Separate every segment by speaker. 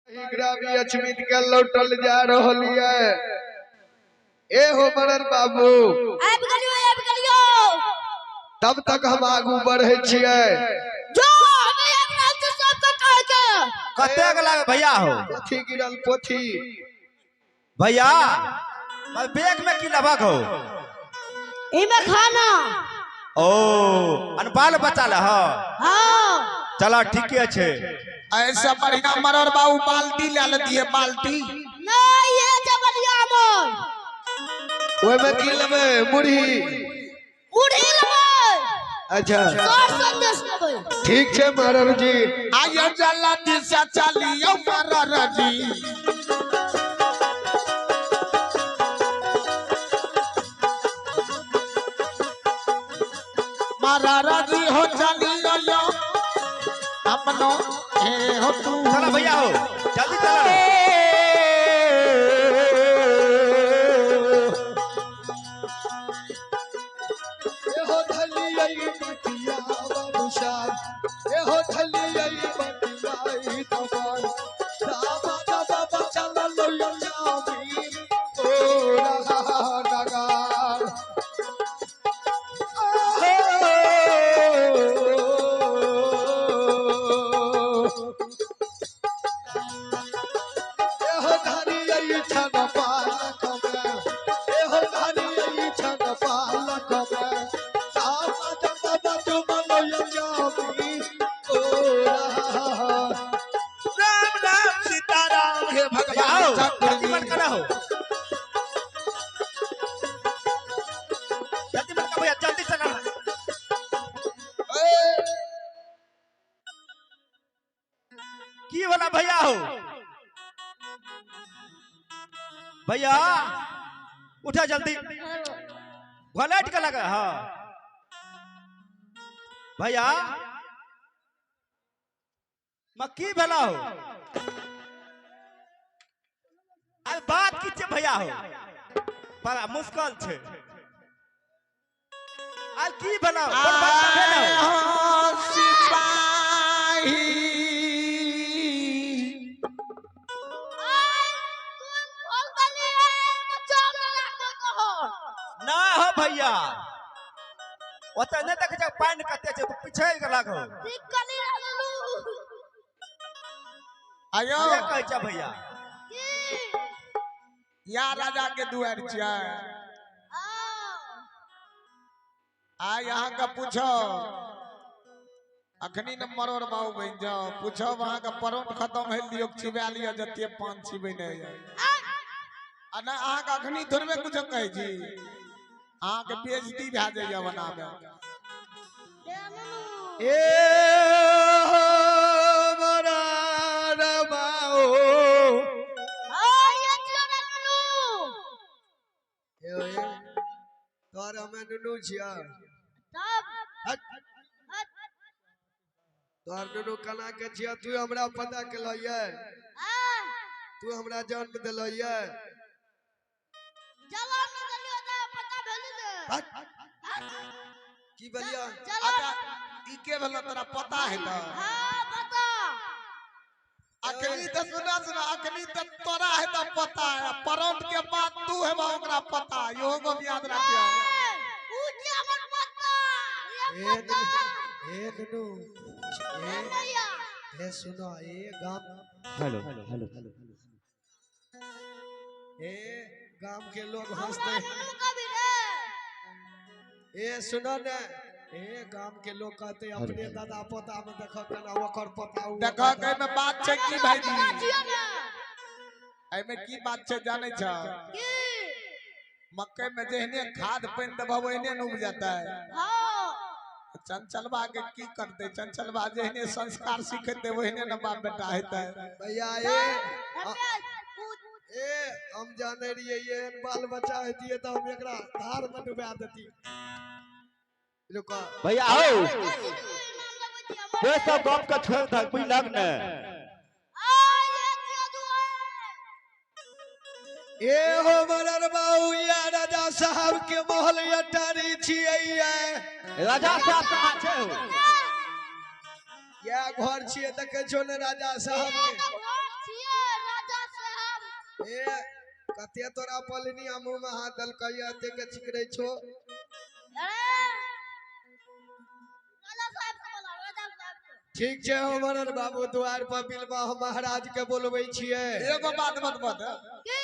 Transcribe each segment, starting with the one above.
Speaker 1: ग्रामी अछमित के लौटल जा रहल ये। ए हो मरर बाबू,
Speaker 2: आबि गेलियो, आबि गेलियो।
Speaker 1: तब तक हम आगू बढ़े छियै।
Speaker 2: जो हमे आबि रहल छी सबके कहे के।
Speaker 3: कतेक लागे भैया हो?
Speaker 1: पोथी गिरल पोथी।
Speaker 3: भैया बैग में की लबक हो?
Speaker 2: इमे खाना।
Speaker 3: ओ अनपाल बच्चा ल।
Speaker 2: हाँ
Speaker 3: चलो ठीके छे।
Speaker 4: ऐसा बढ़िया मरर बाबू बाल्टी ले लेती है, बाल्टी।
Speaker 2: नहीं ये जे बढ़िया हमर।
Speaker 1: ओय में की लेबै? मुरही।
Speaker 2: मुरही लेबै।
Speaker 1: अच्छा
Speaker 2: सर संदेश लेबै।
Speaker 1: ठीक छे मरर जी।
Speaker 4: आइयो जला दिशा चलियो मरर जी। मरर जी हो चलियो यो अपनो ए हो तू।
Speaker 3: चलो भैया हो जल्दी चलो।
Speaker 1: ए हो थलियै बटिया बाबू साहब, ए हो थलियै बटिया ई तमार। दाबा दाबा बचा लो यो जामी ओ रहा नगार। एहो धरियै छन पालक में, एहो धरियै छन पालक में। दाबा दाबा चुमल यो जामी ओ रहा।
Speaker 4: राम राम सीताराम हे भगवान
Speaker 3: आओ
Speaker 4: ठाकुर
Speaker 3: जल्दी
Speaker 4: जी।
Speaker 3: मत करा हो, जल्दी मत कर भैया, जल्दी चला। की वाला भैया हो? भैया उठा जल्दी, घोलट के लगा। हाँ भैया मक्की भेला हो? अरे बात की छे भैया हो, बड़ा मुश्किल छे। अरे की भेला हो? कोन बात भेला हो?
Speaker 4: आए सिपाही।
Speaker 3: ना हो भैया, ओतऽ नहि देखै छै पानि कते छै, पीछे गेलक हो।
Speaker 4: आयो
Speaker 3: के कहै छै भैया?
Speaker 4: या राजा के दुआर छियै। आ यहाँ का पूछो अखनी न मरोड़ बाबू बन जाओ, पूछो वहां का परोठ खत्म भेल दियो छिबा लियो जते पान छिबे नहीं। आ ना अहाँ के अखनी थोड़बे कुछो कहै छी, अहाँ के बेइज्जती भए जाइए बनाबे।
Speaker 1: ए हो मरर बाबू, ए हो, ए, तोहर हमे नुनू छियै। हट। तोहर नुनू केना के छियै तू हमरा पता केलह ये? तू हमरा जन्म देलह ये? हट। की बोलिया?
Speaker 4: अच्छा ई के भेलो तोरा पता है त? अखनी त सुना सुना, अखनी त तोरा है त पता है, परोठ के बाद तू है ओकरा पता, इहो गप याद राखियो।
Speaker 1: ए ए नुनू, ए ए सुनो, ए गाम,
Speaker 3: हेलो हेलो
Speaker 1: ए गाम के लोग हंसते। ए सुनो ने, ए गाम के लोग कहते अपने दादा पोता में देखो केना ओकर पोता उ
Speaker 4: देखो के में बात छै की भाईजी, एमे की बात छै जानै छ? मकई में जेहने खाद पानि देबह ओहने न उपजतै। चंचलबा के की करते? चंचलबा जेहने संस्कार सिखेतै ओहने न बाप बेटा हेतै।
Speaker 1: भैया ए ए हम जाने रहियै एहन बाल बच्चा हेतियै तऽ हम एकरा धार में डुबा देती। रुको
Speaker 3: भैया आओ, वो सब गप के छोड़ दक बुझलक ने।
Speaker 1: ए हो मरर बाबू, या राजा साहब के महल अटारी छियै।
Speaker 3: राजा साहब कहाँ छै हो?
Speaker 1: या घर छियै देखै छो ने राजा साहब के? ए कते तोरा पलनी आ मुंह में हाथ दलकै एते के छिकरै छो।
Speaker 2: अरे राजा साहब के बोलाओ, राजा साहब के।
Speaker 1: ठीक छै हमर बाबू, द्वार पर बिलबा हम महाराज के बोलबै छियै।
Speaker 4: एगो बात बतबऽ दे।
Speaker 2: की?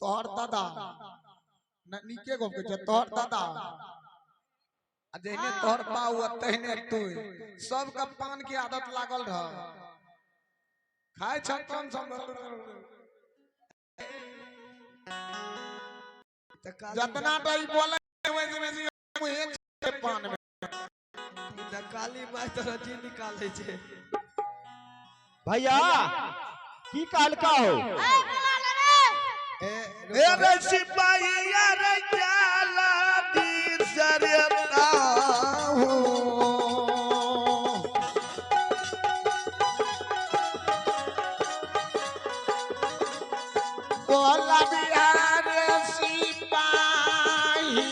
Speaker 4: तोहर दादा न नीके गप कहै छै, तोहर दादा आ जहने तोहर बाऊ आ तहने तू सबके पान के आदत लागल रह, खाय छ कम सम जतना टा ई बोले ओइ से बेसी मुहे छै पान में।
Speaker 1: त काली माय तोरा जी निकालै छै।
Speaker 3: भैया की कहलका हो?
Speaker 2: ए बोला ले रे।
Speaker 1: ए
Speaker 5: ए रे सिपाही रे जाला दी सरता हो।
Speaker 4: बोला बिहार सिपाही।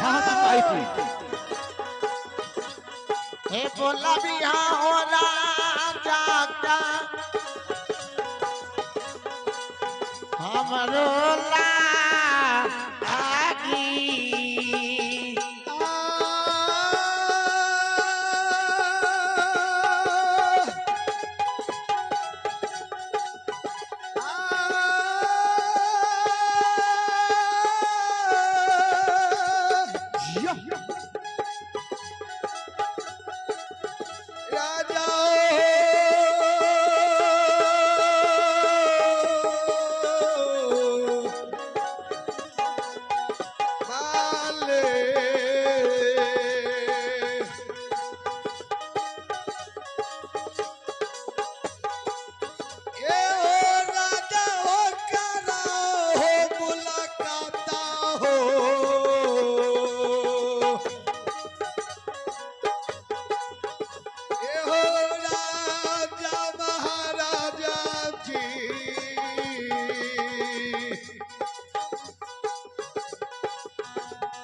Speaker 3: हाँ सिपाही की।
Speaker 4: हे बोला बिहार राजा का हमरो लागी।
Speaker 1: राजा माले ए हो राजा हो करा हो मुलाकात हो। ए हो राजा महाराजा जी।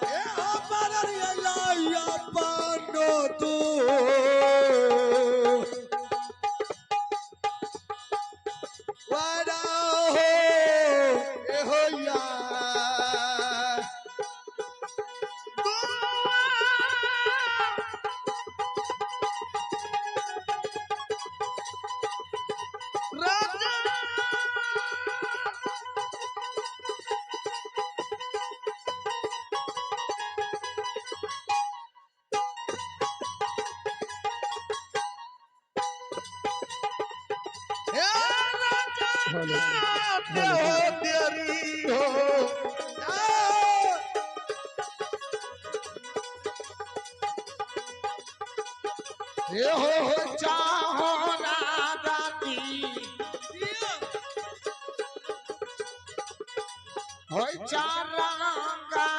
Speaker 1: ए हो मररिया पानो तू वारा हो ए हो या।
Speaker 5: ए राजा हो तेरी हो।
Speaker 4: हे हो हो चाहो राजा की हो चारंगा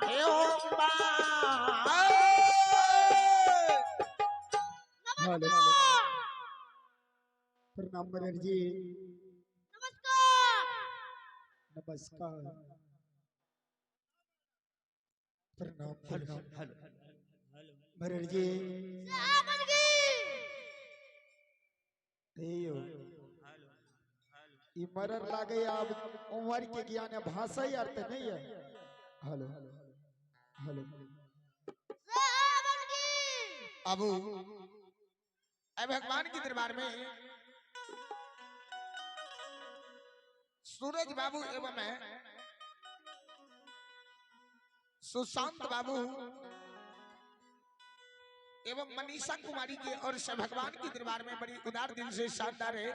Speaker 4: हे हो बा।
Speaker 6: प्रणाम मरर जी।
Speaker 2: नमस्कार।
Speaker 6: नमस्कार। प्रणाम प्रणाम मरर जी।
Speaker 2: साहब की।
Speaker 6: हेयो ई मरर लागे अब उम्र के ज्ञान है, भाषा ही अर्थ नहीं है। हेलो हेलो
Speaker 2: साहब की।
Speaker 4: अबू ऐ भगवान के दरबार में सूरज बाबू एवं सुशांत बाबू एवं मनीषा कुमारी के और से भगवान के दरबार में बड़ी उदार दिल से शानदार है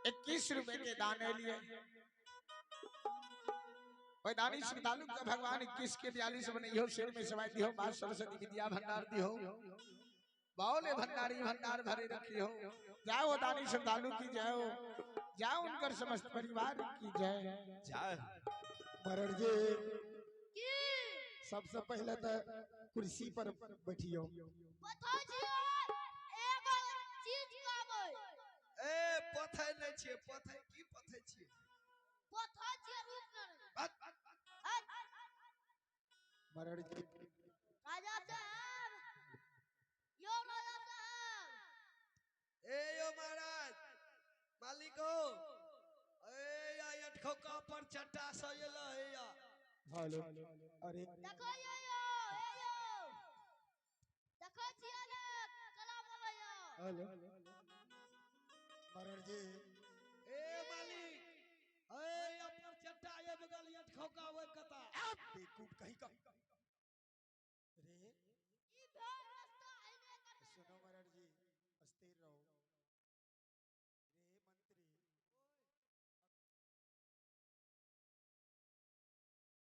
Speaker 4: 21 रुपए के दान लिए। वही दानी श्रद्धालु का भगवान 21 के 42 बनइहो, शेर में सवाई दिहो, मां सरस्वती विद्या भंडार दिहो, बाउले भंडारी भंडार भरे रखियो। जाओ दानी श्रद्धालु की जय हो, जाओ उनकर समस्त परिवार की जय।
Speaker 3: जय।
Speaker 6: मरर जी
Speaker 2: की।
Speaker 6: सबसे पहले तो कुर्सी पर बैठियो।
Speaker 2: बताओ जी एगो चीज कहबै।
Speaker 1: ए पथै नै छियै, पथै की पथै छियै?
Speaker 2: पथै छियै रुक न।
Speaker 6: मरर जी
Speaker 2: राजा साहब यो
Speaker 1: ठोका पर चट्टा से एला है या।
Speaker 6: हेलो अरे
Speaker 2: देखो यो यो ए यो देखो छियै ने कला बोलैया।
Speaker 6: हेलो मरर जी।
Speaker 1: ए मालिक, ए अपन चट्टा आबि गेल ये ठोका ओइ कता।
Speaker 3: बेवकूफ कहीं का।